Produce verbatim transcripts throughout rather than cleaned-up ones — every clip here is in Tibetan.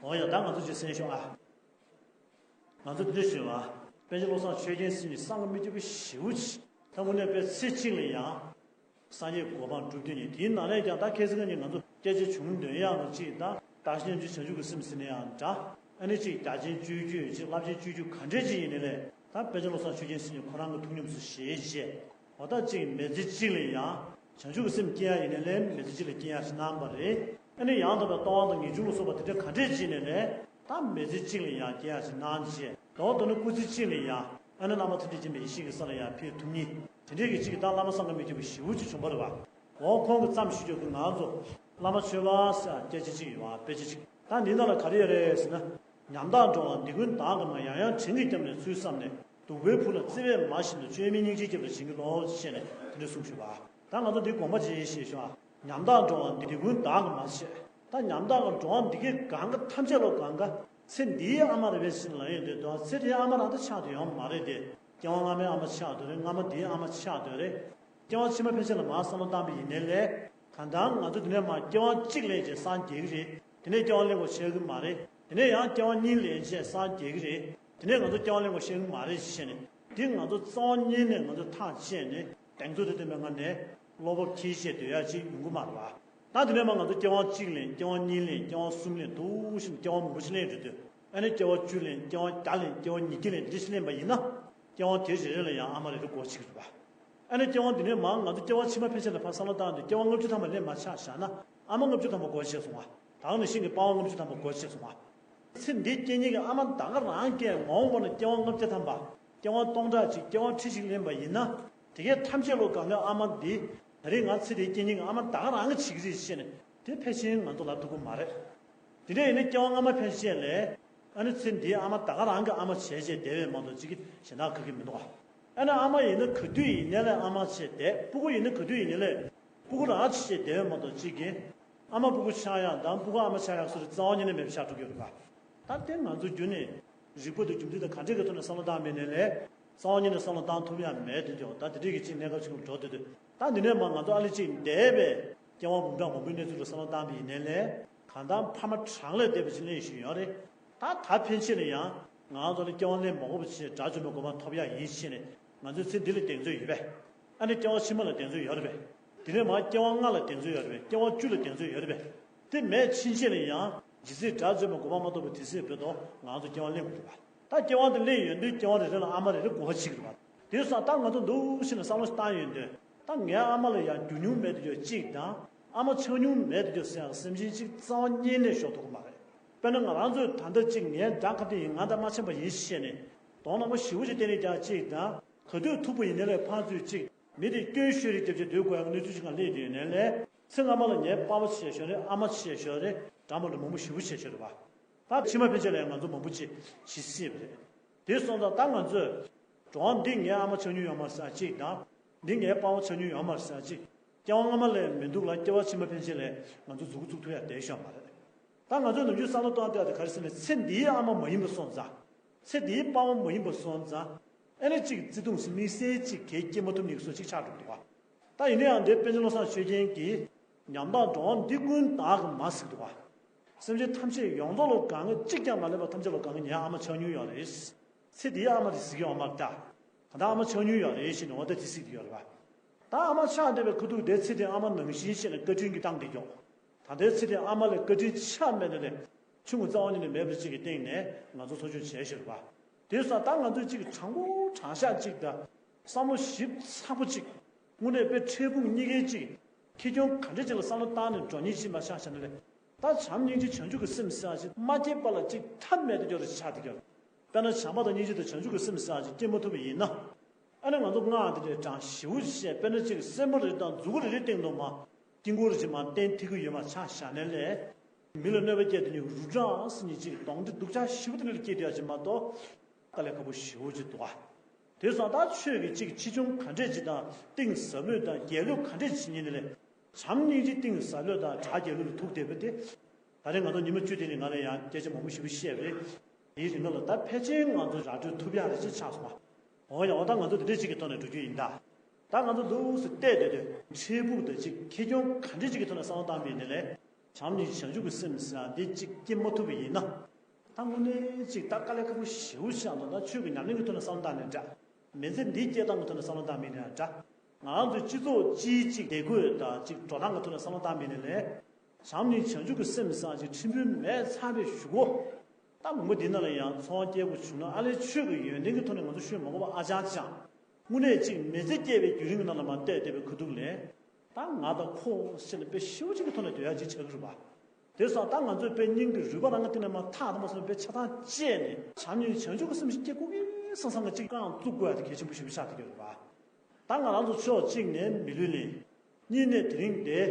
འོ་ཡ། ད་ང་ཚོ་ཅིག་གསན་ཤོག་ཨ། ང་ཚོ་འདི་འདྲ་ཞུས་པ། པཎ་ཆེན་བློ་བཟང་ཆོས་རྒྱན་ཟེར་མཁན་བསམ་གྱིས་མི་ཁྱབ་པ་ཞེ་པོ་ཅིག་ད་དངོས་གནས་དཔེ་ཚེ་གཅིག་ལ་ཡང་སངས་རྒྱས་གོ་འཕང་སྒྲུབ་རྒྱུ་ཡིན། དེའི་ནང་ནས་ཀྱང་ད་ཁ་སང་ཉིན་ང་ཚོ་སྐད་ཆ་བྱུང་དོན་ཡང་ཅིག་ད་བདག་གཞན་བརྗེ་བྱང་ཆུབ་ཀྱི་སེམས་ཟེར་ན་ཡང་འདྲ། ཨ་ནི་ཅིག་རྒྱ་ཆེན་སྤྱོད་བརྒྱུད་ཅིག་རླབས་ཆེན་སྤྱོད་བརྒྱུད་ག་འདྲས་ཅིག་ཡིན་ནའི་ལས་ད་པཎ་ཆེན་བློ་བཟང་ཆོས་རྒྱན་ཟེར་མཁན་ཁོ་རང་གི་ཐུགས་ཉམས་སུ་བཞེས་བྱས། འོ་ད་ཅིག་མི་ཚེ་གཅིག་ལ་ཡང་བྱང་ཆུབ་ཀྱི་སེམས་སྐྱེ་ཡ་ཡིན་ནའི་ལས་མི་ཚེ་གཅིག་ལ་སྐྱེ་ཡ་ཞིག་གནང་བ་རེད། ཨ་ནི་ཡང་དག་པའི་ལྟ་བ་དང་ངེས་འབྱུང་ལ་སོགས་པ་དེ་འདྲ་ག་འདྲས་ཅིག་ནས་ལས་ད་མི་ཚེ་གཅིག་ལ་ཡང་སྐྱེ་ཡ་ཞིག་གནང་བྱས། མདོར་བསྡུ་ན་སྐུ་ཚེ་གཅིག་ལ་ཡང་ཨ་ནི་བླ་མ་ཐམས་ཅད་མཁྱེན་པའི་ཡེ་ཤེས་ཀྱི་ས་ལ་ཡང་ཕེབས་ཐུབ་མཁན་དེ་འདྲས་ཀྱི་ཅིག་ད་བླ་མ་བསམ་གྱིས་མི་ཁྱབ་པ་ཞེ་པོ་ཅིག་བྱུང་བ་རེད་བ། འོ་ཁོང་གི་བརྩམས་ཞུ་རྒྱུ་གི་ང་ཚོ་བླ་མ་ཆོས་པ་ཟེར་སྐད་ཆ་ཅིག་ཡོད་བ། དཔེ་ཆ་ཅིག་ད་འདི་ནང་ལ་ག་རེ་ཡོད་རེད་ཟེར་ན། ཉམ་ཐག་འགྲོ་བ་འདི་ཀུན་བདག་གིས་མ། ཡང་ཡང་བྲན་གྱིས་བསྐྱབས་ནས་ཚུར་བསམས་ནས། སྡུག་པའི་ཕུ་ལ་བརྩེ་བས་མ་བཞེས་ཏོ། བཅོས་མིན་སྙིང་རྗེས་བསྐྱབས་ལ་བྱིན་གྱིས་རློབས་ཞེས་ནས་དེ་འདྲ་གསུངས་ཞུས་པ། ད་ང་ཚོ་འདི་དགོངས་པ་ཅིག་བཞེས་ཤོག་ཉམ་ཐག་འགྲོ་བ་འདི་ཀུན་བདག་གིས་མ་བྱས། ད་ཉམ་ཐག་གི་འགྲོ་བ་འདི་གའི་གང་ག་ཐམས་ཅད་ལོ་གང་ག་ཚེ་འདིའི་ཨ་མ་རེད་པས་ཟེར་ལབ་ཡོང་དུས་དོ། ཚེ་འདིའི་ཨ་མ་རང་ད་ཆགས་དུ་ཡོང་མ་རེད་དེ། སྐྱེ་བ་སྔ་མའི་ཨ་མ་ཆགས་དུ་རེད། སྔ་མ་འདིའི་ཨ་མ་ཆགས་དུ་རེད། སྐྱེ་བ་ཕྱི་མ་ཕན་ཆད་ལ་མར་བསམ་བློ་བཏང་པ་ཡིན་ནའི་ལས། གང་ལྟར་ང་ཚོ་འདི་ནས་མར་སྐྱེ་བ་གཅིག་ལེན་བྱས་སངས་རྒྱས་ཀྱི་རེད། དེ་ནས་སྐྱེ་བ་ལེན་དགོས་ཤེས་ཀྱི་མ་རེད། དེ་ནས་ཡང་སྐྱེ་བ་གཉིས་ལེན་བྱས་སངས་རྒྱས་ཀྱི་རེད། དེ་ནས་ང་ཚོ་སྐྱེ་བ་ལེན་དགོས་ཤེས་ཀྱི་མ་རེད་ཞེས་ནས། དེ་ང་ཚོ་རྩ་བ་ཉིད་ནས་ང་ཚོ་ཐག་བཅད་ནས་གདེང་ཚོད་དང་ལྡན་པའི་ངང་ནས་བློ་སྤོབས་འཁྱེར་བྱས་སྡོད་ཡ་ཅིག་ཡོང་གི་མ་རེད་བ། ད་དེ་ནས་མར་ང་ཚོ་སྐྱེ་བ་གཅིག་ལེན། སྐྱེ་བ་གཉིས་ལེན། སྐྱེ་བ་གསུམ་ལེན། འདུག་ཤིན་སྐྱེ་བ་མང་པོ་ཞིག་ལེན་འགྲོ་དུས། ཨ་ནི་སྐྱེ་བ་བཅུ་ལེན། སྐྱེ་བ་བརྒྱ་ལེན། སྐྱེ་བ་ཉིས་བརྒྱ་ལེན། འདི་ཞིག་ལེན་པ་ཡིན་ན། སྐྱེ་བ་དེ་རེ་རེ་ལ་ཡང་ཨ་མ་རེ་རེ་དགོས་ཅིག་རེད་བ། ཨ་ནི་སྐྱེ་བ་འདི་ནས་མར་ང་ཚོ་སྐྱེ་བ་ཕྱི་མ་ཕན་ཆད་ལ་ཕར་བསམ་བློ་བཏང་དུས་སྐྱེ་བ་ལྔ་བཅུ་ཐམ་པ་ལེན་མ་ཆགས་བཞག་ན། ཨ་མ་ལྔ་བཅུ་ཐམ་པ་དགོས་ཤེས་སོང་བ། ད་ག་ནང་བཞིན་གྱི་པ་ཕ་ལྔ་བཅུ་ཐམ་པ་དགོས་ཤེས་སོང་བ། ཚེ་འདི་སྐྱེ་མཁན་གྱི་ཨ་མ་ད་ག་རང་སྐྱེ་མ་འོངས་པ་ན་སྐྱེ་བ་ལྔ་བརྒྱ་ཐམ་པ། སྐྱེ་བ་སྟོང་ཕྲག་གཅིག་སྐྱེ་བ་ཁྲི་གཅིག་ལེན་པ་ཡིན་ན། དེ་གའི་ཐམས་ཅད་ལོ་གང་གའི་ཨ་མ་འདི་ད་རེས་ང་ཚེ་འདི་སྐྱེ་མཁན་གྱི་ཨ་མ་ད་ག་རང་གིས་བྱེད་ཀྱི་རེད་ཅེས་ནས་དེ་ཕལ་ཆེར་ང་ཚོ་ལབ་ཐུབ་ཀྱི་མ་རེད། དེ་འདྲ་ཡིན་ན་སྐྱེ་བ་སྔ་མ་ཕན་ཆད་ལས། ཨ་ནི་ཚེ་འདིའི་ཨ་མ་ད་ག་རང་གི་ཨ་མ་བྱས་བྱས་བསྡད་པའི་མ་གཏོགས་ཅིག་གཞན་དག་ག་གི་མི་འདུག་ག་ཨ་ནི་ཨ་མ་ཡིན་ན་ག་དུས་ཡིན་ནའི་ལས་ཨ་མ་བྱས་བསྡད། སྤུ་གུ་ཡིན་ན་ག་དུས་ཡིན་ནའི་ལས་སྤུ་གུ་རང་བྱས་བྱས་བསྡད་པའི་མ་གཏོགས་ཅིག་གི་ཨ་མ་སྤུ་གུ་ཆགས་ཡག་དང་སྤུ་གུ་ཨ་མ་ཆགས་ཡག་སོགས་རྩ་བ་ཉིད་ནས་མེད་པ་ཆགས་འགྲོ་གི་ཡོད་རེད་པ། ད་དེ་ང་ཚོ་རྒྱུན་ནས་རིག་པ་དང་རྒྱུ་མཚན་དང་ག་འདྲས་ཀྱི་ཐོག་ནས་བསམ་བློ་བཏང་མིན་ནའི་ལས། རྩ་བ་ཉིད་ནས་བསམ་བློ་བཏང་ཐུབ་ཡག་མེད་དུ་འགྱོ། ད་དེ་འདྲས་ཀྱི་ཅིག་གནས་སྐབས་ཅིག་ལ་འགྲོ་སྡོད་དུས། ད་འདི་ནས་མར་ང་ཚོ་ཨ་ལེ་ཅིག་འདས་པའི་སྐྱེ་བ་འབུམ་ཕྲག་མང་པོའི་གནས་ཚུལ་ལ་བསམ་བློ་བཏང་པ་ཡིན་ནའི་ལས། གང་ལྟར་ཕ་མ་གྲངས་ལས་འདས་པ་ཅིག་ལེན་བཞིན་ཡོད་རེད། ད་ད་ཕན་ཆད་ལ་ཡང་ང་ཚོ་ལ་སྐྱེ་བ་ལེན་མ་དགོས་པ་བྱས་དགྲ་བཅོམ་པའི་གོ་འཕང་ཐོབ་ཡག་ཡིན་ཞེས་ནས་ང་ཚོའི་ཚེ་འདི་ལ་གདེང་ཚོད་ཡོད་པས། ཨ་ནི་སྐྱེ་བ་ཕྱི་མ་ལ་གདེང་ཚོད་ཡོད་རེད་པས། དེ་ནས་མར་སྐྱེ་བ་ལྔ་ལ་གདེང་ཚོད་ཡོད་རེད་པས། སྐྱེ་བ་བཅུ་ལ་གདེང་ཚོད་ཡོད་རེད་པས། དེ་མེད་ཕྱིན་ཆད་ལ་ཡང་ཇི་སྲིད་དགྲ་བཅོམ་པའི་གོ་འཕང་མ་ཐོབ་པའི་དུས་ཚོད་བར་དུ་ང་ཚོ་སྐྱེ་བ་ལེན་དགོས་རེད་པ། ད་སྐྱེ་བ་འདི་ལེན་ཡོང་དུས་སྐྱེ་བ་རེ་རེ་ལ་ཨ་མ་རེ་རེ་དགོས་པ་ཅིག་རེད་པ། དེ་སོང་ཙང་ད་ང་ཚོ་འདུག་ཤིན་ཏུ་བསམ་བློ་བཏང་ཡོང་དུས། ད་ངའི་ཨ་མ་ལ་ཡང་རྒྱུ་ཉུང་མེད་དུ་གྱུར་གཅིག་དང་། ཨ་མ་ཆགས་ཉུང་མེད་དུ་གྱུར་ཟེར་ཡག་སེམས་ཅན་གཅིག་རྩ་བ་ཉིད་ནས་ཤོར་ཐུབ་ཀྱི་མ་རེད། དཔེར་ན་ང་རང་ཚོས་ད་ལྟ་གཅིག་ངའི་དགྲ་ཁ་གཏད་ཡིན། ང་དང་མ་འཆམ་པ་ཡིན་ཞེས་ནས་གདོང་ནག་པོ་ཞེ་པོ་ཅིག་བསྟན་ནས་ཀྱང་གཅིག་དང་། ག་དུས་ཐུག་པ་ཡིན་ནའི་ལས་ཕར་ཚུར་གཅིག་མི་དེ་སྐྱོན་ཤོད་རེས་རྒྱབ་བྱས་སྡོད་དགོས་ཡག་གནས་ཚུལ་ཅིག་ང་སླེབས་བསྡད་ཡོད་ནའི་ལས། ཚེ་སྔ་མ་ལ་ངའི་པ་ཕ་བྱས་ཤོར་རེད། ཨ་མ་བྱས་ཤོར་རེད། འདྲ་མི་འདྲ་མང་པོ་ཞེ་པོ་བྱས་ཤོར་རེད་པ། ད་ཕྱི་མ་ཕན་ཆད་ལ་ང་ཚོ་མང་པོ་ཅིག་བྱེད་སྲིད་པ་རེད། དེ་སོང་ཙང་ད་ང་ཚོས་འགྲོ་བ་འདི་ངའི་ཨ་མ་ཆགས་མྱོང་ཡོད་མ་རེད་ཟེར་གཅིག་དང་། འདི་ངའི་པ་ཕ་ཆགས་མྱོང་ཡོད་མ་རེད་ཟེར་གཅིག་སྐྱེ་བ་སྔ་མ་ལས་མི་འདུག་ལ་སྐྱེ་བ་ཕྱི་མ་ཕན་ཆད་ལ་ང་ཚོ་མཛུབ་གུ་བཙུགས་ཐུབ་ཡག་བསྡད་ཤོག་མ་རེད། ད་ང་ཚོས་ནམ་རྒྱུན་བསམ་བློ་གཏོང་བསྡད་ཡག་དེ་ག་རེ་ཟེར་ན། ཚེ་འདིའི་ཨ་མ་མ་ཡིན་པ་སོང་ཙང་། ཚེ་འདིའི་པ་ཕ་མ་ཡིན་པ་སོང་ཙང་། ཨ་ནི་གཅིག་བརྩེ་དུང་དམིགས་བསལ་གཅིག་གས་སྐྱེ་མ་ཐུབ་མཁན་གྱི་བཟོ་གཅིག་ཆགས་འགྲོ་གི་འདུག་ག་ད་ཡིན་ན་ཡང་འདིར་པཎ་ཆེན་བློ་བཟང་ཆོས་རྒྱན་གྱིས་ཉམ་ཐག་འགྲོ་བ་འདི་ཀུན་བདག་གིས་མ་ཟེར་གྱི་འདུག་ག་སེམས་ཅན་ཐམས་ཅད་ཡོངས་རྫོགས་ལ་གང་ག་གཅིག་ཀྱང་མ་ལུས་པ་ཐམས་ཅད་ལ་གང་ག་ངའི་ཨ་མ་ཆགས་མྱོང་ཡོད་རེད། ཚེ་འདིའི་ཨ་མ་དེ་ཟེར་གྱི་ཡོད་མ་རེད་ད། གང་ལྟར་ཨ་མ་ཆགས་མྱོང་ཡོད་རེད་ཞེས་ནས་འོ་ད་དེ་ཟེར་གྱི་ཡོད་རེད་པ། ད་ཨ་མ་ཆགས་བསྡད་པའི་ཁ་ཐུག་དེ་ཚེ་འདིའི་ཨ་མ་ནང་བཞིན་ཞེས་ནས་བཀའ་དྲིན་གྱིས་བཏང་བསྡད་ཀྱོག་ད་ལྟའི་ཚེ་འདིའི་ཨ་མ་ལས་བཀའ་དྲིན་ཆགས་མེད་ནས་ལས་ཆུང་ངུ་རྩ་བ་ཉིད་ནས་མེད་པ་ཅིག་གི་སྟེང་ནས་ང་ཚོ་འཚོ་སྐྱོང་བྱས་ཤོར་བ། དེ་སོང་ད་ང་ཚོས་ཅིག་དྲང་པོ་དྲང་བཞག་ཅིག་དང་། བསམ་བློ་ཞིབ་ཚགས་པོ་ཅིག་དངོས་གནས་དཔེ་འབྲས་སྤུངས་གཉིས་ཀའི་ཅིག་ཁེ་གྱོང་ག་འདྲ་ཅིག་ལ་བསམ་བློ་བཏང་ནས་འགྲོ་མཁན་ཅིག་མ་ཆགས་བཞག་ན་ལས། ད་བྱམས་སྙིང་རྗེ་བྱང་ཆུབ་ཀྱི་སེམས་ཟེར་ཡག་ཅིག་མ་སྐྱེས་པ་ལ་ཅིག་ཐབས་མེད་དུ་སྐྱོ་རེ་ཆགས་བསྡད་ཀྱོག་ད་ན་བྱམས་པ་དང་སྙིང་རྗེ་དང་བྱང་ཆུབ་ཀྱི་སེམས་ཟེར་ཡག་ཅིག་སྐྱེ་མ་ཐུབ་པ་ཡིན་ན། ཨ་ནི་ང་ཚོ་སྔགས་དེ་འདྲའི་གྲངས་ཞེ་པོ་བཤད། དཔེར་ན་ཅིག་སེན་མོ་རེ་དང་མཛུ་གུ་རེ་རེའི་སྟེང་དུ་མར་དཀྱིལ་འཁོར་ཅིག་མར་རྟེན་ཐིག་གི་ཡོད་མ་ཆགས་བཞག་ནའི་ལས། མི་ལ་གནོད་པ་བསྐྱལ་དེ་ནི་རུ་དྲག་ཟེར་མཁན་ཅིག་གདོན་འདྲེ་སྡུག་ཅག་ཞེ་པོ་དེ་འདྲ་ལ་སྐྱེས་བསྡད་ཡག་ཅིག་མ་གཏོགས། དཀའ་ལས་ཁག་པོ་ཞེ་པོ་ཅིག་འདུག་ག་དེ་སོང་ད་ཆོས་ཀྱི་ཅིག་ཆེ་ཆུང་ག་འདྲས་ཅིག་དང་གཏིང་ཟབ་མོ་དང་རྒྱས་ལོས་ག་འདྲས་ཅིག་བྱེད་མཁན་དེ་ལས། བྱམས་སྙིང་རྗེ་གཏིང་ཟབ་ལོས་དང་དགྲ་རྒྱལ་ལོས་ལ་ཐུག་བསྡད་པ་དེ། ད་རེས་ང་ཚོ་ཉི་མ་བཅུ་དེ་ནི་ང་ལ་ཡང་སྐད་ཆ་མང་པོ་ཞེ་པོ་བཤད་པ་རེད། དེའི་རིང་ལ་ད་ཕལ་ཆེར་ང་ཚོ་ར་སྤྲོད་ཐུབ་ཡག་རེ་ཅིག་ཆགས་སོང་བ། འོ་ཡ། འོ་ད་ང་ཚོ་དེ་འདྲས་ཅིག་གི་ཐོག་ནས་འགྲོ་རྒྱུ་ཡིན་ད། ད་ང་ཚོ་ལུགས་སུ་བལྟས་བསྡད་དུས་འཕྲལ་ཕུགས་དང་ཅིག་ཁེ་གྱོང་ག་འདྲས་ཅིག་གི་ཐོག་ནས་བསམ་བློ་བཏང་པ་ཡིན་ནའི་ལས། བྱམས་སྙིང་རྗེ་བྱང་ཆུབ་ཀྱི་སེམས་ཟེར་ཡ་འདི་གཅིག་སྐྱེ་མ་ཐུབ་པ་ཡིན་ན། ད་དངོས་གནས་གཅིག་ད་དཀའ་ལས་ཁག་པོ་ཞེ་པོ་ཞིག་འདུག་ད་ཆོས་ཀྱི་ཉམས་ལེན་གྱི་ཐོག་ནས་བསམ་བློ་བཏང་ནས་འདྲ། མི་ཚེ་འདིའི་སྐྱེལ་སྟངས་ཀྱི་ཐོག་ནས་བསམ་བློ་བཏང་མིན་ནའང་འདྲ། ང་རང་ཚོའི་སྤྱི་ཚོགས་སྤྱིའི་གཅིག་བདེ་འཁོད་དང་གཅིག་འགྲོ་སྟངས་ཀྱི་ཐོག་ནས་བསམ་བློ་བཏང་མིན་ནའི་ལས། བྱམས་སྙིང་རྗེ་བྱང་ཆུབ་ཀྱི་སེམས་ཟེར་ཡ་གཅིག་ཕྲན་བུ་མེད་ཚར་བའི་གཞུག་གུ། ད་མུ་མཐུད་འདི་ནང་ལ་ཡང་ཚོང་སྐྱེལ་དགོས་བྱུང་ན་ཨ་ལས་ཆོས་ཀྱི་ཡོན་ཏན་གྱི་ཐོག་ནས་ང་ཚོ་ཤོད་མ་དགོས་པ་ཨ་ཅང་ཅང་། དངོས་གནས་གཅིག་མི་ཚེ་སྐྱེལ་བའི་བརྒྱུད་རིམ་གྱི་ནང་ལ་མར་བལྟས་བསྡད་པའི་ཁ་ཐུག་ལས། ད་ང་དང་ཁོ་ཟེར་ནས་དཔེ་ཞེ་པོ་ཅིག་གི་ཐོག་ནས་སྡོད་ཡ་ཅིག་ཆགས་ཀྱི་རེད་པ། དེ་སོང་ཙང་ད་ང་ཚོས་དཔེ་སྙིང་གི་རུས་པ་རང་གི་སྟེང་ནས་མར་ཐག་དང་པོ་སོང་དཔེ་ཆ་ཚང་བཅད་ནས་བྱམས་སྙིང་བྱང་ཆུབ་ཀྱི་སེམས་ཤིག་སྐྱེ་དགོས་ཀྱི་བསམ་བསམ་གི་ཅིག་རྐང་བཙུགས་དགོས་ཡ་དེ་གལ་ཆེན་པོ་ཞེ་པོ་ཆགས་བསྡད་ཀྱི་ཡོད་རེད་པ། ད་ང་རང་ཚོ་ཕྱོགས་གཅིག་ནས་མི་ལུས་ལེན། གཉིས་ནས་དེ་རིང་འདིར།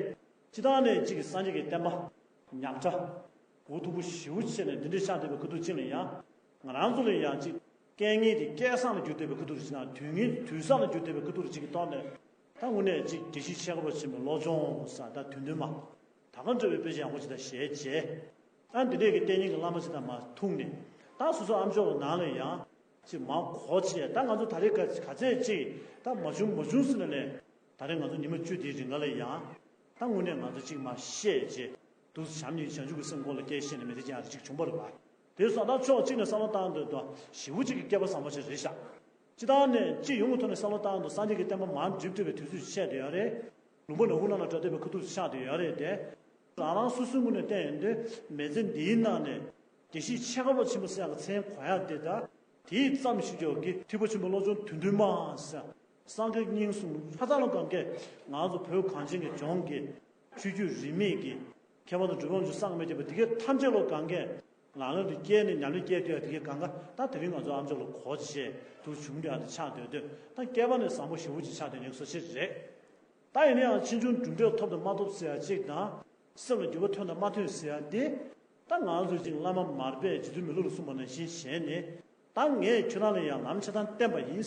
སྤྱིར་བཏང་ནས་གཅིག་གི་སངས་རྒྱས་ཀྱི་བསྟན་པ་ཉམས་ཁྲ་མགོ་མཐུག་པོ་ཞེ་པོ་བྱས་ནས་འདི་འདྲའི་ཆགས་བསྡད་པའི་ཁ་ཐུག་ཅིག་ལ་ཡང་། ང་རང་ཚོ་ལ་ཡང་གཅིག་སྐད་ངན་དེ་སྐད་བཟང་ལ་བསྒྱུར་བསྡད་པའི་ཁ་ཐུག་ཅིག་དང་དུས་ངན་དུས་བཟང་ལ་བསྒྱུར་བསྡད་པའི་ཁ་ཐུག་ཅིག་གི་ཐོག་ནས། ད་དངོས་གནས་གཅིག་དགེ་བཤེས་ཆེ་ཁ་པ་ཆེན་པོའི་བློ་སྦྱོང་ཟེར་ད་དོན་མཐུན་མ། ད་ག་འདྲ་བའི་དཔེ་ཆ་ཡག་པོ་ཅིག་དང་ཞལ་མཇལ། ཨ་འདི་འདྲས་ཀྱི་གཏན་ཉིན་གྱི་བླ་མ་ཅིག་དང་མར་ཐུག་ནས། ད་སོ་སོ་ཨ་མཆོག་གི་ནང་ལ་ཡང་། ཅིག་མར་གོ་བྱས་ད་ང་ཚོ་ད་རེས་ག་ག་ཚད་ཅིག་ད་མ་བྱུང་མ་བྱུང་ཟེར་ནས་ནས། ད་རེས་ང་ཚོ་ཉི་མ་བཅུ་དེའི་རིང་ག་ལ་ཡང་། ད་དངོས་གནས་ང་ཚོ་ཅིག་མར་བཤད་རྗེས། འདུག་སེ་བྱམས་སྙིང་བྱང་ཆུབ་ཀྱི་སེམས་སྐོར་ལ་སྐད་བཤད་ནས་མི་ཚེ་སྐྱེལ་ཡག་ཅིག་བྱུང་པ་རེད་པ། དེ་སོང་ཙང་ཕྱོགས་གཅིག་ནས་བསམ་བློ་བཏང་འདོད་དོ་ཞེ་པོ་ཅིག་གི་སྐལ་པ་བཟང་པོ་ཞིག་རེད་ཤག་སྤྱིར་བཏང་ནས་སྤྱི་ཡོངས་ཀྱི་ཐོག་ནས་བསམ་བློ་བཏང་འདུག་སངས་རྒྱས་ཀྱི་བསྟན་པ་མར་འགྲིབ་འགྲིབ་པའི་དུས་ཚོད་ཆད་དུ་ཡོད་རེད། ལུང་པ་ནག་ཁུང་ནང་ལ་འགྲོ་བསྡད་པའི་ཁ་ཐུག་ཆགས་དུ་ཡོད་རེད་དེ། རང་རང་སོ་སོའི་ངོས་ནས་བལྟས་ཡོང་དུས་མི་ཚེ་འདིའི་ནང་ནས་དགེ་བཤེས་ཆེ་ཁ་པ་ཆེན་པོ་ཟེར་ཡག་གི་མཚན་གོ་ཡག་དེ་དང་དེའི་ཙམ་ཞིག་ཀྱོག་གི་ཐེག་པ་ཆེན་པོའི་བློ་སྦྱོང་དོན་མཐུན་མ་ཟེར། སངས་རྒྱས་དབྱིངས་གསུམ་ལྷ་ཚང་ལ་གང་གས་ང་ཚོ་བོད་གངས་ཅན་གྱི་ལྗོངས་ཀྱི་ཆོས་བརྒྱུད་རིས་མེད་ཀྱི་མཁས་པ་དང་གྲུབ་དབང་ཆོས་སངས་རྒྱས་པ་དེ་གས་ཐམས་ཅད་ལ་གང་གས་ལག་ལེན་དུ་བསྐྱལ་ནས་ཉམས་ལེན་བསྐྱལ་དུས་དེ་གས་གང་ག་ད་དེ་རིང་ང་ཚོ་ཨ་མཆོག་ལ་གོ་བྱས་དུ་བྱུང་དུས་ཨ་དེ་ཆགས་སྡོད་དུས་ད་སྐལ་པ་ནས་བཟང་པོ་ཞེ་པོ་ཅིག་ཆགས་སྡོད་ནས་སོ་ཆེ་རེད། ད་ཡིན་ན་ཡང་ཕྱིས་འབྱུང་གྲུབ་འབྲས་ཐོབ་དང་མ་ཐོབ་ཟེར་ཡ་གཅིག་དང་། སེམས་ལ་འགྱུར་བ་ཐོན་དང་མ་ཐོན་ཟེར་ཡ་དེ། ད་ང་ཚོ་ཅིག་བླ་མ་མར་པས་རྗེ་བཙུན་མི་ལ་ལ་གསུངས་པ་ནང་བཞིན་བྱས་ནས། ད་ངས་ཁྱོད་རང་ལ་ཡང་ལམ་ཆ་ཚང་བསྟན་པ་ཡིན།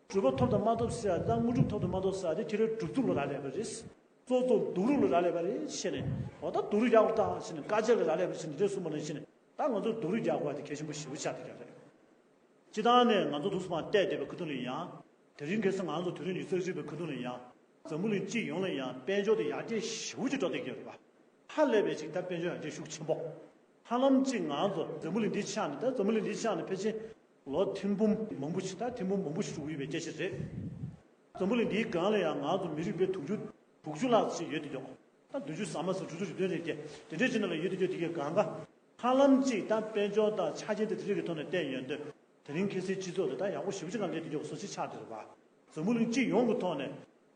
གྲུབ་པ་ཐོབ་དང་མ་ཐོབ་ཟེར་ཡ་ད་དངོས་གྲུབ་ཐོབ་དང་མ་ཐོབ་ཟེར་ཡ་དེ་ཁྱེད་རའི་གྲུབ་ཚུལ་ལ་རག་ལས་པ་རེད། གཙོ་གཙོ་སྡུག་རུས་ལ་རག་ལས་པ་རེད་བྱས་ནས། འོ་ད་སྡུག་རུས་རྒྱག་དགོས་ད་བྱས་ནས་དཀའ་སྤྱད་ལ་རག་ལས་པ་བྱས་ནས་འདི་འདྲས་གསུངས་པ་ནང་བཞིན་ནས་ད་ང་ཚོར་སྡུག་རུས་རྒྱག་དགོས་པ་དེ་གལ་ཆེན་པོ་ཞེ་པོ་ཆགས་བསྡད་ཀྱི་རེད། སྤྱིར་བཏང་ནས་ང་ཚོ་འདུག་སེ་མར་བལྟས་བསྡད་པའི་ཁ་ཐུག་ལ་ཡང་། དེ་རིང་ཁ་སང་ང་ཚོ་དུས་རབས་ཉི་ཤུ་རྩ་གཅིག་པའི་ཁ་ཐུག་ལ་ཡང་། འཛམ་བུ་གླིང་སྤྱི་ཡོངས་ལ་ཡང་དཔལ་འབྱོར་དེ་ཡར་རྒྱས་ཞེ་པོ་ཅིག་འགྲོ་བསྡད་ཀྱི་ཡོད་རེད་པ། ཧ་ལས་པའི་ཅིག་ད་དཔལ་འབྱོར་ཡར་རྒྱས་ཤུགས་ཆེན་པོ། ཧ་ལམ་ཅིག་ང་ཚོ་འཛམ་བུ་གླིང་འདིའི་ཆ་ནས་ད་འཛམ་བུ་གླིང་འདིའི་ཆ་ནས་ཕལ་ཆེར་ལོ་ཐེར་འབུམ་མང་པོ་ཞིག་ད་ཐེར་འབུམ་མང་པོ་ཞིག་འགྲོ་གི་ཡོད་པའི་སྐད་ཆ་རེད། འཛམ་བུ་གླིང་འདིའི་སྒང་ལ་ཡང་ང་ཚོ་མི་རིགས་དཔེ་དུང་ཕྱུར་དྲུག་ཅུ་ལྷག་ཅིག་ཡོད་དེ་ཀྱོག་ད་བདུན་ཅུ་ཟ་མ་ཟ་དྲུག་ཅུ་རེ་བདུན་རེ་བརྒྱད་དེ་འདྲའི་ཅིག་ནང་ལ་ཡོད་དེ་ཀྱོག་དེ་གའི་སྒང་ག་ཧ་ལམ་ཅིག་ད་དཔལ་འབྱོར་དང་ཆ་རྐྱེན་དེ་དེ་རིགས་ཀྱི་ཐོག་ནས་བལྟས་ཡོང་དུས། དེ་རིང་ཁ་སའི་སྤྱི་ཚོགས་དེ་ད་ཡག་པོ་ཞེ་པོ་ཅིག་ག་སླེབས་དེ་ཀྱོག་བཟོ་ཅིག་ཆགས་བསྡད་རེད་པ། འཛམ་བུ་གླིང་སྤྱི་ཡོངས་ཀྱི་ཐོག་ནས་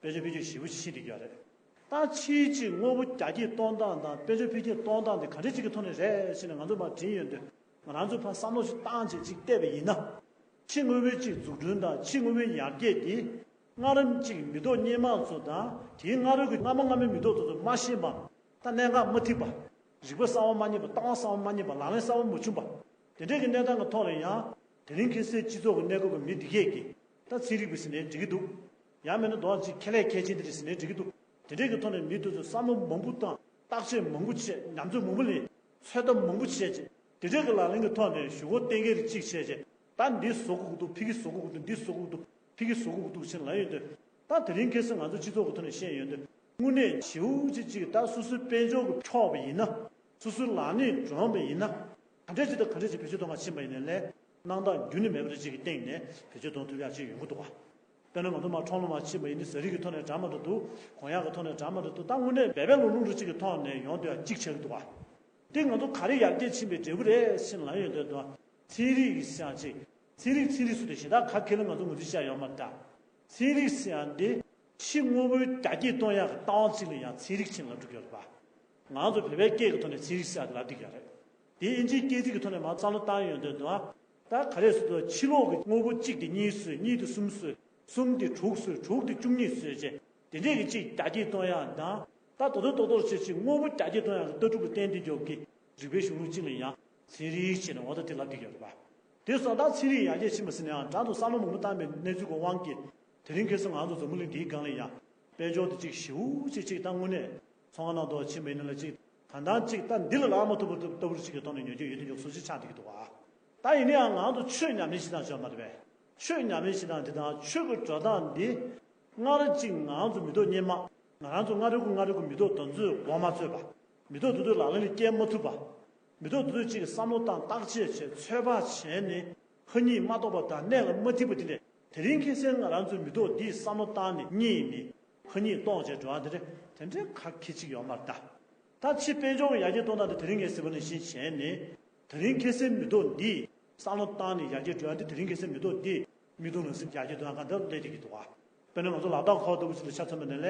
དཔལ་འབྱོར་འཕེལ་རྒྱས་ཞེ་པོ་ཅིག་ཕྱིན་བསྡད་ཀྱི་ཡོད་རེད། ད་ཕྱིའི་ཅིག་དངོས་པོ་རྒྱ་སྐྱེད་གཏོང་སྟངས་དང་དཔལ་འབྱོར་འཕེལ་རྒྱས་གཏོང་སྟངས་དེ་ག་འདྲ་ཅིག་གི་ཐོག་ནས་རེད་ཟེར་ནས་ང་ཚོ་མར་དྲིས་ཡོང་དུས། ང་རང་ཚོས་ཕར་བསམ་བློ་ཞིག་བཏང་བྱས་ཅིག་བལྟས་པ་ཡིན་ན། ཕྱི་དངོས་པོའི་ཅིག་འཛུགས་སྐྲུན་དང་ཕྱི་དངོས་པོའི་ཡར་རྒྱས་དེ། སྔ་རབས་ཅིག་མི་ཐོག་སྔོན་མ་ཚོ་དང་དེའི་སྔ་རོལ་གྱི་སྔ་མ་སྔ་མའི་མི་ཐོག་ཚོ་ཚོ་མ་ཤེས་པ། ད་གནད་འགག་མ་ཐེག་པ། རིག་པ་གསར་བ་མ་རྙེད་པ། ལྟ་བ་གསར་བ་མ་རྙེད་པ། ལག་ལེན་གསར་བ་མ་བྱུང་པ། དེ་འདྲའི་གི་གནས་སྟངས་ཀྱི་ཐོག་ལ་ཡང་། དེ་རིང་ཁ་སའི་སྤྱི་ཚོགས་ཀྱི་གནས་སྐབས་ཀྱི་མི་འདི་གས་ཀྱིས། ད་ཚན་རིག་པ་ཟེར་ནའི་འགྲིག་གི་འདུག་ཡང་མིན་ན་དོ་ཅིག་ཁེ་ལས་མཁས་ཅན་འདི་རེད་ཟེར་ནའི་འགྲིག་གི་འདུག་དེ་འདྲའི་གི་ཐོག་ནས་མི་དེ་ཚོས་བསམ་བློ་མང་པོ་བཏང་། བརྟག་དཔྱད་མང་པོ་བྱས། ཉམས་ཚོད་མང་པོ་ལེན། ཚོད་ལྟ་མང་པོ་བྱས་རྗེས། དེ་འདྲའི་གི་ལག་ལེན་གྱི་ཐོག་ནས་གཞུག་གུ་གཏན་འཁེལ་རེ་གཅིག་བྱས་རྗེས། ད་འདི་བཟོ་དགོས་ཀྱི་འདུག་ཕ་གི་བཟོ་དགོས་ཀྱི་འདུག་འདི་བཟོ་དགོས་ཀྱི་འདུག་ཕ་གི་བཟོ་དགོས་ཀྱི་འདུག་ཟེར་ལབ་ཡོང་དུས། ད་དེ་རིང་ཁ་སང་ང་ཚོ་སྤྱི་ཚོགས་ཀྱི་ཐོག་ནས་བཤད་ཡོང་དུས། དངོས་གནས་ཞེ་པོ་ཅིག་ཅིག་ད་སོ་སོའི་དཔལ་འབྱོར་གྱི་འཁྱོག་པ་ཡིན་ན། སོ་སོའི་ལག་ནས་འགྲོ་བ་ཡིན་ན། ག་འདྲ་ཅིག་དང་ག་འདྲ་ཅིག་བེད་སྤྱོད་གཏོང་ག་ཕྱིན་པ་ཡིན་ནའི་ལས། སྣང་དག་རྒྱུན་ནས་མེད་པ་འདྲ་ཅིག་གི་སྟེང་ནས་བེད་སྤྱོད་གཏོང་ཐུབ་ཡག་ཅིག་ཡོང་གི་འདུག་ག་དཔེར་ན་ང་ཚོ་མར་ཁྲོམ་ལ་མར་ཕྱིན་པ་ཡིན་ནའི་ཟ་རིགས་ཀྱི་ཐོག་ནས་འདྲ་མ་འདྲ་འདུག་གོན་ཡག་གི་ཐོག་ནས་འདྲ་མ་འདྲ་འདུག་ད་དངོས་གནས་འབད་པས་ལོ་རླུང་རེ་གཅིག་གི་ཐོག་ནས་ཡོང་དུས་ཡང་གཅིག་ཆགས་ཀྱི་འདུག་ག་དེ་ང་ཚོ་ག་རེ་ཡར་རྒྱས་ཕྱིན་པའི་འབྲས་བུ་རེད་ཟེར་ལབ་ཡོང་དུས་དང་། ཚན་རིག་གི་ཟེར་ཡག་ཅིག་ཚན་རིག་ཚན་རིག་ཟེར་དུས་གཞན་དག་ག་གེ་ལ་ང་ཚོ་ངོས་འཛིན་བྱ་ཡོད་མ་རེད་ད། ཚན་རིག་ཟེར་ཡག་འདི་ཕྱི་དངོས་པོའི་རྒྱ་སྐྱེད་གཏོང་ཡག་གི་ལྟ་བ་གཅིག་ལ་ཡང་ཚན་རིག་ཅིག་ལབ་འགྲོ་གི་ཡོད་རེད་པ། ང་ཚོ་བོད་པའི་སྐད་ཀྱི་ཐོག་ནས་ཚན་རིག་ཟེར་ཡག་དེ་ལབ་བསྡད་ཀྱི་ཡོད་རེད། དེ་ཨིན་ཇིའི་སྐད་ཚིག་གི་ཐོག་ནས་མར་བསམ་བློ་བཏང་ཡོང་དུས་དང་། ད་ག་རེ་ཟེར་དུས་ཕྱི་ལོགས་ཀྱི་དངོས་པོ་གཅིག་དེ་གཉིས་བཟོས། གཉིས་དེ་གསུམ་བཟོས། གསུམ་དེ་དྲུག་བཟོས། དྲུག་དེ་བཅུ་གཉིས་བཟོས་བྱས། དེ་འདྲས་ཀྱི་གཅིག་རྒྱ་སྐྱེད་གཏོང་ཡག་དང་། ད་རྡོག་རྡོག་རྡོག་རྡོག་བྱས་ཅིག་དངོས་པོ་རྒྱ་སྐྱེད་གཏོང་ཡག་གི་ལྟ་གྲུབ་ཀྱི་རྟེན་འབྲེལ་འཇོག་གི་རིག་པའི་གཞུང་ལུགས་གཅིག་ལ་ཡང་ཚན་རིག་བྱས་ནས་འོ་ད་དེ་ལབ་བསྡད་ཀྱི་ཡོད་རེད་པ། དེ་སོང་ཙང་ཚན་རིག་ཡར་རྒྱས་ཕྱིན་པ་ཟེར་ན་ཡང་དྲང་དུ་བསམ་བློ་མང་པོ་བཏང་བའི་གནས་ཚུལ་གྱི་དབང་གིས། དེ་རིང་ཁ་སང་ང་ཚོ་འཛམ་བུ་གླིང་འདིའི་སྒང་ལ་ཡང་དཔལ་འབྱོར་དེ་གཅིག་ཞེ་པོ་ཅིག་གཅིག་ད་དངོས་གནས་ཚོང་ཁང་ནང་དུ་ཕྱིན་པ་ཡིན་ན་ལ་གཅིག་གང་ལྟར་གཅིག་ད་འདི་ལ་ལྷག་མ་ཐུབ་པ་ལྟ་བུ་གཅིག་གི་ཐོག་ནས་ཉོ་རྒྱུ་ཡོད་དེ་ཉོ་སོ་ཅིག་ཆགས་བསྡད་ཀྱི་འདུག་ག་ད་ཡིན་ན་ཡང་ང་ཚོ་ཆོས་ཉམས་ལེན་བྱེད་སྟངས་ཤོར་མ་རེད་པས། ཆོས་ཉམས་ལེན་བྱེད་སྟངས་འདི་དང་ཆོས་ཀྱི་འགྲོ་སྟངས་འདི། སྔར་གཅིག་ང་ཚོ་མི་ཐོག་སྔོན་མ། ང་རང་ཚོ་སྔ་རོལ་གྱི་སྔ་རོལ་གྱི་མི་ཐོག་དེ་ཚོས་འགོ་མ་ཚུགས་པ། མི་ཐོག་དེ་དུས་ལག་ལེན་ལ་བསྐྱལ་མ་ཐུབ་པ། མི་ཐོག་དེ་དུས་གཅིག་གི་བསམ་བློ་བཏང་བརྟག་དཔྱད་བྱས་ཚོད་དཔག་བྱས་ནས་ཕ་གཉིས་མ་རྟོགས་པ་དང་གནད་ལ་མ་ཐིག་པ་དེ་འདྲས། དེ་རིང་ཁ་སང་ང་རང་ཚོའི་མི་ཐོག་འདིས་བསམ་བློ་བཏང་ནས་རྙེད་ནས་ཕ་གཉིས་སྟོང་བྱས་འགྲོ་བ་དེ་འདྲས་དེ་འདྲས་ག་གེ་གཅིག་ཡོད་མ་རེད་ད། ད་ཕྱི་དཔལ་འབྱོར་གྱི་ཡར་རྒྱས་གཏོང་སྟངས་དེ་དེ་རིང་ངས་ཟེར་བ་ནང་བཞིན་བྱས་ནས་དེ་རིང་ཁ་སང་མི་ཐོག་འདིས་བསམ་བློ་བཏང་ནས་ཡར་རྒྱས་འགྲོ་ཡ་དེ་དེ་རིང་ཁ་སང་མི་ཐོག་འདིས་མིག་མཐོང་ལག་ཟིན་ཡར་རྒྱས་གཏོང་ཡ་གང་ལྟར་སླེབས་བསྡད་ཀྱི་འདུག་ག། དཔེར་ན་ང་ཚོ་ལ་དྭགས་ཁ་བ་ལྟ་བུ་ཞིག་ལ་ཆ་མཚོན་པ་ན་ལས་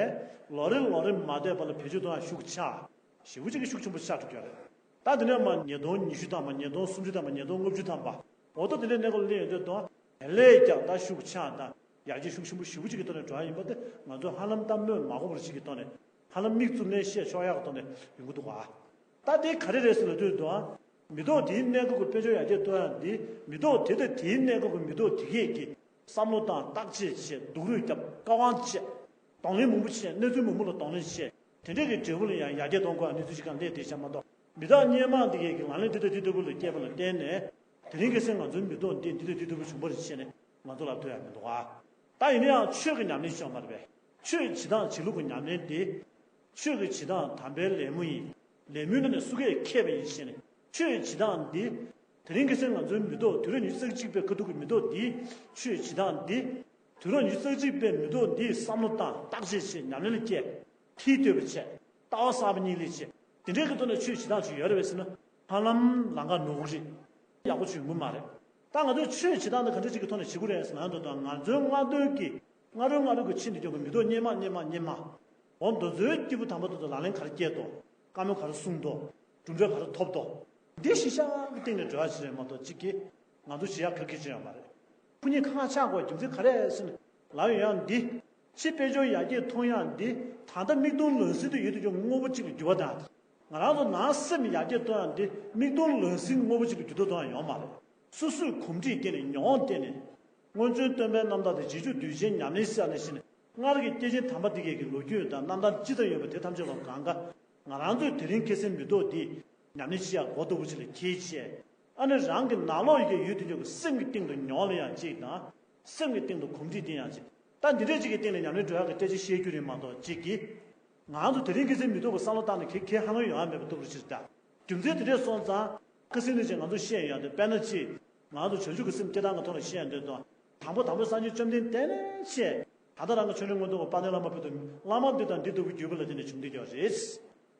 ལོ་རེ་ལོ་རེ་མ་བསྡད་པ་ལ་བེད་སྤྱོད་གཏོང་ཡ་ཤུགས་ཆག་ཞེ་པོ་ཅིག་གི་ཤུགས་ཆེན་པོ་ཆགས་འགྲོ་གི་རེད། ད་དེ་ནས་མར་ཉིས་སྟོང་ཉི་ཤུ་ཐམ་པ་ཉིས་སྟོང་སུམ་ཅུ་ཐམ་པ་ཉིས་སྟོང་ལྔ་བཅུ་ཐམ་པ་འོ་ད་དེ་འདྲའི་གནས་སྐབས་སླེབས་ཡོང་དུས་དང་དེ་ལས་ཀྱང་ད་ཤུགས་ཆག་དང་ཡར་རྒྱས་ཤུགས་ཆེན་པོ་ཞེ་པོ་ཅིག་གི་ཐོག་ནས་འགྲོ་ཡ་ཡིན་པ་དེ་ང་ཚོས་ཧ་ལམ་ད་སྨོས་མ་དགོས་པ་ཅིག་གི་ཐོག་ནས་ཧ་ལམ་མིག་བཙུམ་ནས་བཤད་ཆོག་ཡག་གི་ཐོག་ནས་ཡོང་གི་འདུག་ག། ད་དེ་ག་རེ་རེད་ཟེར་ལབ་དུས་དང་མི་ཐོག་དེའི་གནས་སྐབས་ཀྱི་དཔལ་འབྱོར་ཡར་རྒྱས་གཏོང་ཡ་འདི་མི་ཐོག་དེ་དང་དེའི་གནས་སྐབས་ཀྱི་མི་ཐོག་དེ་གས་ཀྱི་བསམ་བློ་བཏང་བརྟག་དཔྱད་བྱས་སྡུག་རུས་བརྒྱབ་བཀའ་དབང་བྱས། གདོང་ལེན་མང་པོ་བྱས་གནས་ཚུལ་མང་པོ་ལ་གདོང་ལེན་བྱས་དེ་འདྲས་ཀྱི་འབྲས་བུ་ལ་ཡང་ཡར་རྒྱས་གཏོང་དགོས་གནས་ཚུལ་ཅིག་གང་སླེབས་བསྡད་ཤག་མ་གཏོགས་མི་རྟག་སྔོན་མ་འདི་གས་ཀྱི་ལག་ལེན་འདི་དང་འདི་ལྟ་བུ་ལ་སྐྱེས་པ་ལ་བརྟེན་ནས་དེ་རིང་ཁ་སང་ང་ཚོའི་མི་ཐོག་འདི་འདི་དང་འདི་ལྟ་བུ་བྱུང་བ་རེད་ཅེས་ནས་ང་ཚོ་ལབ་ཐུབ་ཡ་མི་འདུག་ག། ད་ཡིན་ན་ཡང་ཆོས་ཀྱི་ཉམས་ལེན་ཤོར་མ་རེད་པས། ཆོས་བྱེད་སྟངས་བྱེད་ལུགས་ཀྱི་ཉམས་ལེན་དེ། ཆོས་ཀྱི་བྱེད་སྟངས་དམ་པའི་ལད་མོ་ཡིན། ལད་མོའི་ནང་ནས་སུ་གས་མཁས་པ་ཡིན་ཞེས་ནས་ཆོས་བྱེད་སྟངས་འདི། དེ་རིང་ཁ་སང་ང་ཚོའི་མི་ཐོག་དུས་རབས་ཉི་ཤུ་རྩ་གཅིག་པའི་ཁ་ཐུག་གི་མི་ཐོག་འདིའི་ཆོས་བྱེད་སྟངས་འདི། དུས་རབས་ཉི་ཤུ་རྩ་གཅིག་པའི་མི་ཐོག་འདིའི་བསམ་བློ་བཏང་བརྟག་དཔྱད་བྱེད་ཉམས་ལེན་བསྐྱལ། མཐིལ་གཏོད་པ་བྱས། ལྟ་བ་གསར་པ་གཉིས་ལས་བྱས། དེ་འདྲའི་གི་ཐོག་ནས་ཆོས་བྱེད་སྟངས་ཅིག་ཡོད་རེད་པས་ཟེར་ན། ཧ་ལམ་ལམ་ཁ་ནོར་གི་རེད། ཡག་པོ་བྱུང་གི་མ་རེད། ད་ང་ཚོས་ཆོས་བྱེད་སྟངས་འདི་ག་འདྲ་ཅིག་གི་ཐོག་ནས་བྱེད་དགོས་རེད་ཟེར་ན་འདུག་དང་ང་ཚོའི་སྔ་དོན་གྱི་སྔ་རོལ་སྔ་རོལ་གྱི་ཕྱི་འདི་སྐྱོང་གི་མི་ཐོག་སྔོན་མ་སྔོན་མ་སྔོན་མ། འོ་འདི་ཚོའི་སྐྱེས་བུ་དམ་པ་དེ་ཚོ་ལག་ལེན་ག་རེ་བསྐྱལ་འདུག་བཀའ་མོལ་ག་རེ་གསུངས་འདུག་གྲུབ་འབྲས་ག་རེ་ཐོབ་འདུག་འདི་གཞི་བཞག་གི་སྟེང་ནས་འགྲོ་ཡ་ཞིག་རེད་མ་གཏོགས་གཅིག་གིས་ང་ཚོ་བྱེད་ཡ་ག་གེ་ཅིག་ཡོད་མ་རེད། ཁོ་གཉིས་ཁ་ཁ་ཆགས་དགོས་རྒྱུ་མཚན་ག་རེ་ཟེར་ན་ལབ་ཡོང་ཡ་འདི། ཕྱི་དཔལ་འབྱོར་ཡར་རྒྱས་གཏོང་ཡ་འདི་ད་ལྟ་མིག་མཐོང་ལག་ཟིན་དུ་ཡོད་དུ་ཡོད་དངོས་པོ་གཅིག་ལ་འགྱུར་བ་དང་། ང་རང་ཚོ་ནང་སེམས་ཡར་རྒྱས་གཏོང་ཡ་འདི་མིག་མཐོང་ལག་ཟིན་དངོས་པོ་གཅིག་ལ་འགྱུར་ལྡོག་གཏོང་ཡ་ཡོད་མ་རེད། སོ་སོའི་གོམས་འདྲིས་བརྟེན་ནས་མྱོང་བརྟེན་ནས། སྔོན་བྱོན་སྟོན་པའི་རྣམ་ཐར་དང་རྗེས་འཇུག་གདུལ་བྱའི་ཉམས་ལེན་བསགས་ནས་ཤི་ནས་སྔར་གྱི་སྐྱེས་ཆེན་དམ་པ་དེ་གས་ཀྱི་ལོ་རྒྱུས་དང་རྣམ་ཐར་ཅི་ལྟར་ཡོད་པ་དེ་ཐམས་ཅད་ལ་གང་ག་ང་རང་ཚོས་དེ་རིང་ཁ་སང་མི་ཐོག་འདི་ཉམས་ལེན་བྱེད་ཡག་གོ་ལྟ་བུ་ཅིག་ལ་འཁྱེར་བྱས། ཨ་ནི་རང་གི་ནང་ལོགས་ཡི་གེ་ཡོད་དུ་འཇོག་གི་སེམས་ཀྱི་སྟེང་དུ་མྱོང་ལ་ཡང་གཅིག་དང་། སེམས་ཀྱི་སྟེང་དུ་གོམས་འདྲིས་བསྟེན་ཡང་གཅིག་ད་འདི་འདྲས་ཅིག་གི་སྟེང་ལ་ཉམས་ལེན་འགྲོ་ཡག་གི་སྐད་ཆ་བཤད་རྒྱུ་རེད་མ་གཏོགས་གཅིག་གིས། ང་ཚོ་དེ་རིང་ཁ་སང་མི་ཐོག་གི་བསམ་བློ་བཏང་ནས་གལ་གལ་ཧ་ལམ་ཡོང་ཡ་མེད་པ་ལྟ་བུ་ཅིག་རེད་ད། རྒྱུ་མཚན་དེ་འདྲས་སོང་ཙང་། ཁ་སང་ནས་ཅིག་ང་ཚོ་བཤད་ཡོང་དུས་དཔེར་ན་ཅིག་ང་ཚོ་བྱང་ཆུབ་ཀྱི་སེམས་སྐྱེ་སྟངས་ཀྱི་ཐོག་ནས་བཤད་ཡོང་དུས་དང་། དང་པོ་དང་པོ་སངས་རྒྱས་བཅོམ་ལྡན་འདས་ནས་བཤད། ད་ལྟ་རང་གི་ཆོས་འབྲེལ་མངོན་མཐོ་བ་དཔལ་ལྡན་བླ་མ་ཕུལ་དུ་བླ་མ་འདི་དང་འདི་ལྟ་བུ་བརྒྱུད་པ་ལ་བརྟེན་ནས་བྱུང་བསྡད་ཡོད་རེད།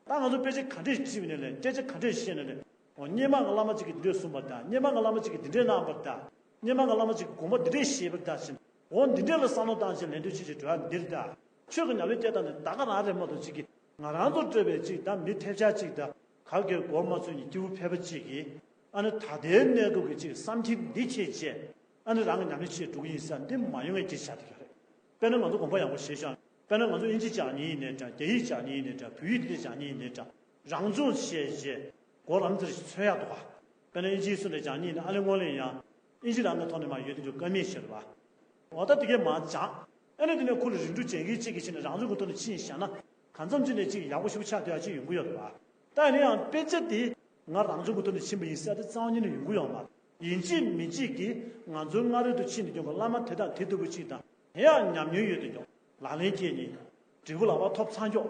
ད་ང་ཚོ་དཔེ་ཆ་ག་འདྲས་བྲིས་པ་ནས་ལས་སྐད་ཆ་ག་འདྲས་བཤད་ནས་ལས། འོ་སྔོན་མ་གི་བླ་མ་གཅིག་གིས་འདི་འདྲས་གསུངས་པ་དང་སྔོན་མ་གི་བླ་མ་གཅིག་གིས་འདི་འདྲས་གནང་བ་དང་། སྔོན་མ་གི་བླ་མ་གཅིག་གིས་དགོངས་པ་འདི་འདྲས་བཞེས་པ་དང་ཞིང་། འོ་འདི་འདྲས་ལ་བསམ་བློ་བཏང་ཞིང་ལན་འདེབས་བྱེད་ཅིག་འགྲོ་ཡ་འདིར་དང་། ཆོས་ཀྱི་ཉམས་ལེན་སྐྱེལ་སྟངས་ནི་ད་ག་རང་རེད་མ་གཏོགས་གཅིག་གིས་ང་རང་ཚོ་སྤྲོད་པའི་གཅིག་དང་མི་ཐེབས་ཆག་གཅིག་དང་ག་གེ་མགོ་མ་ཚོས་ནས་སྐྱེ་བོ་ཕལ་པ་གཅིག་གིས་ཨ་ནི་ད་ལྟའི་གནས་སྐབས་ཀྱི་གཅིག་བསམ་ཁྱིམ་འདི་ཁྱེད་ཅེས་ཨ་ནི་རང་གི་ཉམས་ལེན་བྱེད་འགྲོ་གི་ཡིན་ས་འདི་མ་ཡོང་བའི་སྐད་ཆ་དེ་ག་རེད། དཔེར་ན་ང་ཚོ་དགོངས་པ་ཡག་པོ་བཞེས་ཤག་དཔེར་ན་ང་ཚོ་དབྱིན་ཇི་སྦྱང་མཁན་ཡིན་ནའི་འདྲ་རྒྱ་ཡིག་སྦྱང་མཁན་ཡིན་ནའི་འདྲ་བོད་ཡིག་འདི་འདྲ་སྦྱང་མཁན་ཡིན་ནའི་འདྲ་རང་སྦྱོང་བྱས་རྗེས་མགོ་ལམ་འདིར་ཚོད་ཡག་འདུག་ག་དཔེར་ན་དབྱིན་ཇིའི་སུ་འདྲ་སྦྱང་མཁན་ཡིན་ན་ཨ་ལེ་སྔོན་ལ་ཡང་དབྱིན་ཇི་རང་གི་ཐོག་ནས་མར་ཡོད་དེ་འཇོག་ཀ་མེད་ཤེས་རེད་པ། འོ་ད་དེ་གས་མར་སྦྱང་། ཨ་ནི་དེ་ནས་ཁོ་ལ་རིན་འབྲུ་སྦྱང་མཁན་གཅིག་གིས་ཕྱིན་ནས་རང་སྦྱོང་གི་ཐོག་ནས་ཕྱིན་བཞག་ན་གང་འཚམ་ཅིག་ནས་ཅིག་ཡག་པོ་ཞེ་པོ་ཆགས་བསྡད་ཡག་ཅིག་ཡོང་གི་ཡོད་རེད་པ། ད་ཡིན་ན་ཡང་དཔེ་ཆ་དེ་ང་རང་སྦྱོང་གི་ཐོག་ནས་ཕྱིན་པ་ཡིན་ཟེར་དེ་རྩ་བ་ཉིད་ནས་ཡོང་གི་ཡོད་མ་རེད། ཡིན་གཅིག་མིན་གཅིག་གིས་ང་ཚོའི་སྔ་རོལ་དུ་ཕྱིན་ནས་ཀྱང་བླ་མ་དེ་དང་དེ་ལྟ་བུ་གཅིག་དང་དེ་ཡང་ཉམས་མྱོང་ཡོད་དུ་ཀྱང་ལག་ལེན་བསྐྱལ་ནས་འབྲས་བུ་ལག་པར་ཐོབ་ཚར་ཀྱོག་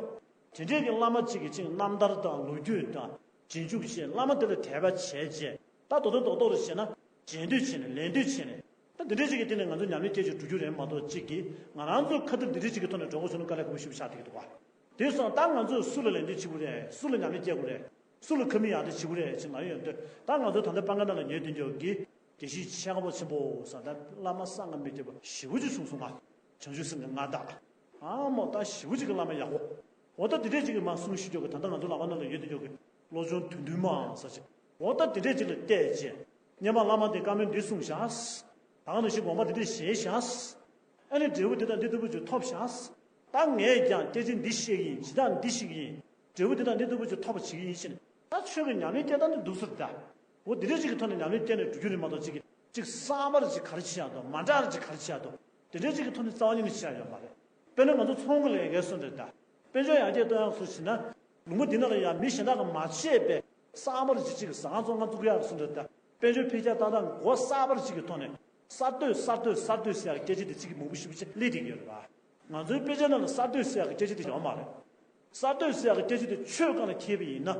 དེ་འདྲས་ཀྱི་བླ་མ་གཅིག་གི་ཅིག་རྣམ་ཐར་དང་ལོ་རྒྱུས་དང་རྗེས་འཇུག་བཅས་བླ་མ་དེ་ལ་དད་པ་བྱས་རྗེས་ད་རྡོག་རྡོག་རྡོག་རྡོག་རེ་བྱས་ན་བྱེད་འདོད་བྱས་ནས་ལེན་འདོད་བྱས་ནས་ད་འདི་འདྲས་ཅིག་གི་སྟེང་ནས་ང་ཚོ་ཉམས་ལེན་སྐྱེལ་ཅིག་འགྲོ་རྒྱུ་རེད་མ་གཏོགས་གཅིག་གིས་ང་རང་ཚོ་ཁ་ཐུག་འདི་འདྲས་ཅིག་གི་ཐོག་ནས་འགྲོ་དགོས་བྱུང་ན་དཀའ་ལས་ཁག་པོ་ཞེ་པོ་ཆགས་བསྡད་ཀྱི་འདུག་ག་དེ་སོང་ད་ང་ཚོས་སུ་ལ་ལེན་འདོད་བྱེད་དགོས་རེད། སུ་ལ་ཉམས་ལེན་སྐྱེལ་དགོས་རེད། སུ་ལ་ཁ་མིག་ཡར་ལྟ་བྱེད་དགོས་རེད་ཅེས་ལབ་ཡོང་དུས་ད་ང་ཚོ་ད་ལྟ་སྤང་ཁ་ནང་ལ་ཉལ་དུས་འཇོག་གི་དགེ་བཤེས་ཆེ་ཁག་པོ་ཆེན་པོ་ཟེར་ད་བླ་མ་གསང་སྔགས་མི་ཐེག་པ་ཞེ་པོ་ཅིག་གསུངས་སོང་ང་། བྱང་ཆུབ་སེམས་ཀྱི་མངའ་བདག་ཨ་མོ་ད་ཞེ་པོ་ཅིག་གི་བླ་མ་ཡག་པོ། འོ་ད་དེ་འདྲས་ཅིག་གི་མ་གསུངས་ཞུ་འཇོག་གི་ད་ལྟ་ང་ཚོ་ལག་པ་ནང་ལ་ཡོད་དུས་འཇོག་གི་བློ་སྦྱོང་བདུད་འདུལ་མའམ་ཟེར་ཅིག་འོ་ད་དེ་འདྲས་ཅིག་ལ་བལྟས་རྗེས། སྔོན་མ་བླ་མ་དེ་བཀའ་མོལ་འདི་གསུངས་བཞག་ད་ག་ནང་བཞིན་དགོངས་པ་འདི་འདྲས་བཞེས་བཞག་ཨ་ནི་འབྲས་བུ་འདི་དང་འདི་ལྟ་བུ་ཅིག་ཐོབ་བཞག་ད་ངས་ཀྱང་སྐད་ཆ་འདི་བཤད་ཀྱི་ཡིན། ཇི་ལྟར་འདི་བཤད་ཀྱི་ཡིན། འབྲས་བུ་འདི་དང་འདི་ལྟ་བུ་ཅིག་ཐོབ་པ་བྱེད་ཀྱི་ཡིན་ཞེས་ནས་ད་ཆོས་ཀྱི་ཉམས་ལེན་སྐྱེལ་སྟངས་འདི་འདུག་ཟེར་ད། འོ་འདི་འདྲས་ཅིག་གི་ཐོག་ནས་ཉམས་ལེན་སྐྱེལ་ནས་འགྲོ་རྒྱུ་རེད་མ་གཏོགས་ཅིག་གི་ཅིག་གསར་པ་རེ་ཅིག་ག་རེ་བྱེད་ཡག་འདུག་མ་འདྲ་རེ་ཅིག་ག་རེ་བྱེད་ཡག་འདུག་དེ་འདྲས་ཅིག་གི་ཐོག་ནས་རྩ་བ་ཉིད་ནས་བྱེད་ཡག་ཡོད་མ་རེད། དཔེར་ན་ང་ཚོ་ཚོང་གི་ལས་ཀའི་སོ་འདྲ་ད། དཔལ་འབྱོར་ཡར་རྒྱས་གཏོང་ཡག་སོ་ཞེ་ན། ལུང་པ་འདི་ནང་ལ་ཡང་མི་གཞན་དག་གིས་མ་བྱས་པའི་གསར་པ་རེ་ཅིག་ཅིག་གི་ཟ་ཁང་བཙོང་ཁང་བཙུགས་ཡག་སོ་འདྲ་ད། དཔལ་འབྱོར་འཕེལ་རྒྱས་བཏང་སྟངས་སྒོ་གསར་པ་རེ་ཅིག་གི་ཐོག་ནས་གསར་གཏོད་གསར་གཏོད་གསར་གཏོད་ཟེར་ཡག་གི་སྐད་ཆ་དེ་ཅིག་གི་མང་པོ་ཞེ་པོ་ཅིག་སླེབས་བསྡད་ཀྱི་ཡོད་རེད་པ། ང་ཚོའི་དཔེ་ཆ་ནང་ལ་གསར་གཏོད་ཟེར་ཡག་གི་སྐད་ཆ་དེ་ཡོད་མ་རེད། གསར་གཏོད་ཟེར་ཡག་གི་སྐད་ཆ་དེ་ཆོས་སྒང་ལ་འཁྱེར་བ་ཡིན་ན་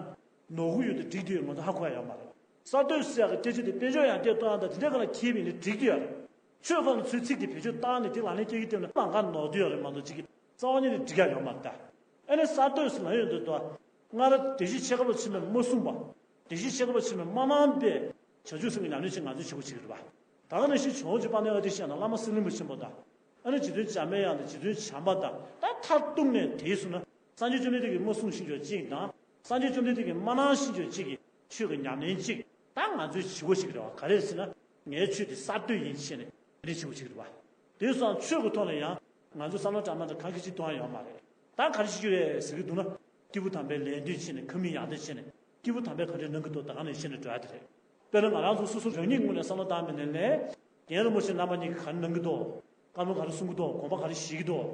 ནོར་གི་ཡོད་དེ་འགྲིག་གི་ཡོད་ང་ཚོ་ཧ་གོ་ཡ་ཡོད་མ་རེད། གསར་གཏོད་ཟེར་ཡག་གི་སྐད་ཆ་དེ་དཔལ་འབྱོར་ཡར་རྒྱས་གཏོང་ཡག་དང་དེ་འདྲ་སྒང་ལ་འཁྱེར་བ་ཡིན་ན་འགྲིག་གི་ཡོད་རེད། ཆོས་སྒང་ལ་ཚུར་ཚིག་དེ་བེད་སྤྱོད་བཏང་ནས་དེ་ལག་ལེན་བསྟར་གྱི་བསྡད་ན་ལམ་ཁ་ནོར་དུས་ཡོད་རེད་མ་གཏོགས་གཅིག་གི་རྩ་བ་ཉིད་ནས་འགྲིག་ཡ་ཡོད་མ་རེད་ད། ཨ་ནི་གསར་གཏོད་ཟེར་ན་ཡོད་འདུག་ད། སྔར་བདེ་སྐྱིད་ཆེ་ཁ་ལོ་ཕྱིན་པས་མ་གསུངས་པ། བདེ་སྐྱིད་ཆེ་ཁ་ལོ་ཕྱིན་པས་མ་གནང་པས་བྱང་ཆུབ་སེམས་ཀྱི་ཉམས་ལེན་ཞིག་ང་ཚོས་བྱེད་དགོས་བྱེད་ཀྱི་རེད་པ། ད་ག་ནང་བཞིན་ཇོ་བོ་རྗེ་དཔལ་ལྡན་ཨ་ཏི་ཤ་དང་བླ་མ་གསེར་གླིང་པ་ཆེན་པོ་དང་། ཨ་ནི་རྗེ་བཙུན་འཇམ་པའི་དབྱངས་དང་རྗེ་བཙུན་བྱམས་པ་དང་ད་མཐར་གཏུགས་ནས་དེའི་གཟུངས་ན་སངས་རྒྱས་བཅོམ་ལྡན་འདས་ཀྱིས་མ་གསུངས་ཤིང་ཆོག་གཅིག་དང་། སངས་རྒྱས་བཅོམ་ལྡན་འདས་ཀྱིས་མ་གནང་ཤིང་ཆོག་གཅིག་གི་ཆོས་ཀྱི་ཉམས་ལེན་གཅིག་ད་ང་ཚོས་བྱེད་དགོས་ཤིག་རེད་བ། ག་རེ་ཟེར་ན་ངའི་ཆོས་དེ་གསར་གཏོད་ཡིན་ཞེས་ནས་དེ་འདྲ་བྱེད་དགོས་ཤིག་རེད་བ། དེ་སོང་ཆོས་ཀྱི་ཐོག་ནས་ཡང་ང་ཚོ་བསམ་བློ་གྲ་མ་འདྲ་གང་གི་ཅིག་གཏོང་ཡ་ཡོད་མ་རེད། ད་ག་རེ་བྱེད་རྒྱུ་རེད་ཟེར་གྱི་འདུག་ན། སྐྱེས་བུ་དམ་པའི་ལས་དོན་བྱས་ནས་ཁ་མིག་ཡར་ལྟ་བྱས་ནས་སྐྱེས་བུ་དམ་པས་ག་འདྲས་གནང་གི་འདུག་ད་ག་ནས་བཤད་ནས་འགྲོ་ཡ་དེ་རེད། དཔེར་ན་ང་རང་ཚོ་སོ་སོ་རང་ཉིད་ངོས་ནས་བསམ་བློ་བཏང་བ་ཡིན་ན་ལས། རྒན་རིན་པོ་ཆེ་རྣམ་པ་གཉིས་ཀྱིས་ག་རེ་གནང་གི་འདུག་བཀའ་མོལ་ག་རེ་གསུང་གི་འདུག་དགོངས་པ་ག་རེ་བཞེས་ཀྱི་འདུག་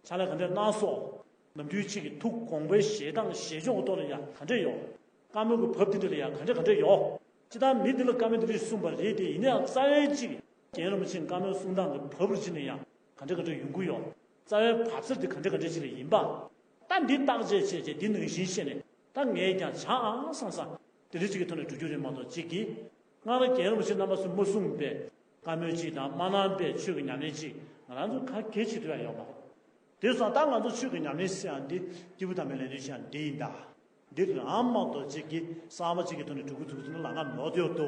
ཕྱག་ལས་ག་འདྲས་གནང་སོང་། ནམ་རྒྱུན་གཅིག་གི་ཐུགས་དགོངས་པའི་བཞེས་སྟངས་བཞེས་ཕྱོགས་ཀྱི་ཐོག་ལ་ཡང་ག་འདྲས་ཡོད། བཀའ་མོལ་གྱི་བབ་དེ་འདྲ་ལ་ཡང་ག་འདྲས་ག་འདྲས་ཡོད། སྤྱིར་བཏང་མི་འདི་ལ་བཀའ་མོལ་འདི་འདྲས་གསུངས་པ་རེད་དེ་ཡིན་ན་ཡང་རྩ་བའི་གཅིག་རྒན་རིན་པོ་ཆེས་བཀའ་མོལ་གསུང་སྟངས་ཀྱི་བབ་རུ་ཕྱིན་ན་ཡང་ག་འདྲས་ག་འདྲས་ཡོང་གི་ཡོད། རྩ་བའི་བབ་ཚིགས་འདི་ག་འདྲས་ག་འདྲས་ཅིག་ལ་ཡིན་པ། ད་འདི་བརྟག་དཔྱད་བྱས་བྱས་འདི་ནང་བཞིན་བཤད་ནས་ད་ངས་ཀྱང་བྱ་ཨང་བསམ་བསམ་དེ་འདྲས་ཅིག་གི་ཐོག་ནས་འགྲོ་རྒྱུ་རེད་མ་གཏོགས་གཅིག་གིས། སྔར་རྒན་རིན་པོ་ཆེ་རྣམ་པ་ཚོས་མ་གསུངས་པའི་བཀའ་མོལ་གཅིག་དང་མ་གནང་པའི་ཆོས་ཀྱི་ཉམས་ལེན་གཅིག་ང་རང་ཚོ་ག་གལ་ཆེ་ཐུབ་ཡ་ཡོད་མ་རེད། དེ་སོང་ད་ང་ཚོ་ཆོས་ཀྱི་ཉམས་ལེན་ཟེར་ཡ་འདི་སྐྱེས་བུ་དམ་པའི་ལས་དོན་བྱ་འདི་ཡིན་ད། འདི་རང་མ་གཏོགས་གཅིག་གིས་གསར་པ་གཅིག་གི་ཐོག་ནས་འགྲོ་གི་འདུག་ཟེར་ན་ལམ་ཁ་ནོར་དུ་ཡོད་དོ།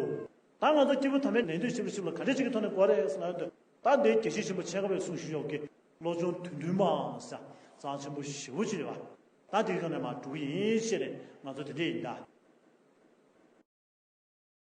ད་ང་ཚོ་སྐྱེས་བུ་དམ་པའི་ལས་དོན་བྱེད་པ་ཞིག་ལ་ག་འདྲས་ཅིག་གི་ཐོག་ནས་དགོས་རེད་ཟེར་ན་ཡོད་དོ། ད་འདི་དགེ་བཤེས་ཆེན་པོ་ཆེ་ཁ་པས་གསུང་བཞིན་ཡོད་ཀྱི་བློ་སྦྱོང་དོན་བདུན་མ་ཟེར་གཙང་ཆེན་པོ་ཞེ་པོ་ཅིག་རེད་བ། ད་འདི་གི་ཁ་ནས་མར་འགྲོ་གི་ཡིན་ཞེས་ནས་ང་ཚོ་དེ་འདྲས་ཡིན་ད།